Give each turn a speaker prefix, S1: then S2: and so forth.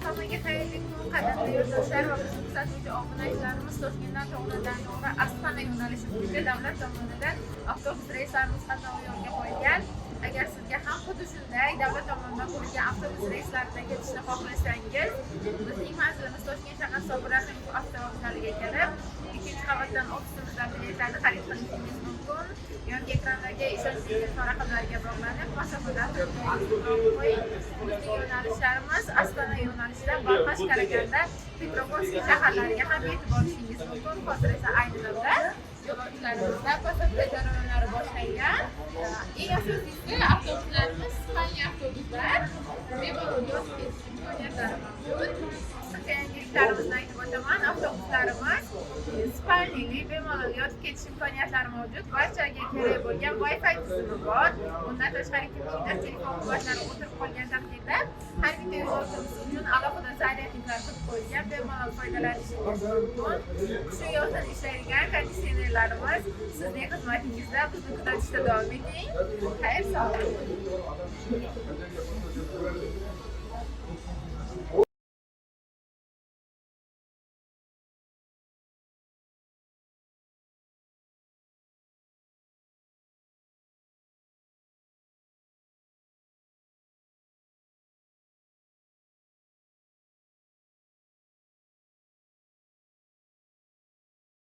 S1: Hammaga xayrli kun, qadrli yurtdoshlar va bizni kuzatuvchi obunachilarimiz. Toshkentdan to'g'ridan to'g'ri Astana yo'nalishi bo'yicha davlat tomonidan avtobus reyslarimiz qatnovi yo'lga qo'yilgan. Agar sizga ham xuddi shunday davlat tomonidan qurilgan avtobus reyslarida ketishni xohlasangiz, bizning manzilimiz Toshkent shahar Sobir Rahimov avtovokzaliga kelib, ikkinchi qavatdan ofisimizdan biletlarni xarid qilishingiz mumkin yoki ekrandagi ishonchli telefon raqamlariga bog'lanib, masofadan turib joyingizni qo'ying. Bizning yo'nalishlarimiz Astana yo'nalishida Balxash, Karaganda, Petropavlovsk shaharlariga ham yetib borishingiz mumkin. Hozir esa ayni damda yo'lovchilarimizda посадка jarayonlari boshlangan. Eng asosiysi, avtobuslarimiz спальный avtobuslar, bemalol yotib ketish imkoniyatlari mavjud. Qisqacha yangiliklarimizni aytib o'taman. Avtobuslarimiz спальный li, bemalol yotib ketish imkoniyatlari mavjud. Barchaga kerak bo'lgan Wi-Fi tizimi bor. Bundan tashqari, kimningdir telefon quvvatlari o'tirib qolgan taqdirda, har bitta yo'lovchimiz uchun alohida зарядник lar qilib qo'yilgan, bemalol foydalanishingiz mumkin. Qishin yozin ishlaydigan konditsionerlarimiz sizning xizmatingizda. Bizni kuzatishda davom eting. Xayr, sog' bo'ling.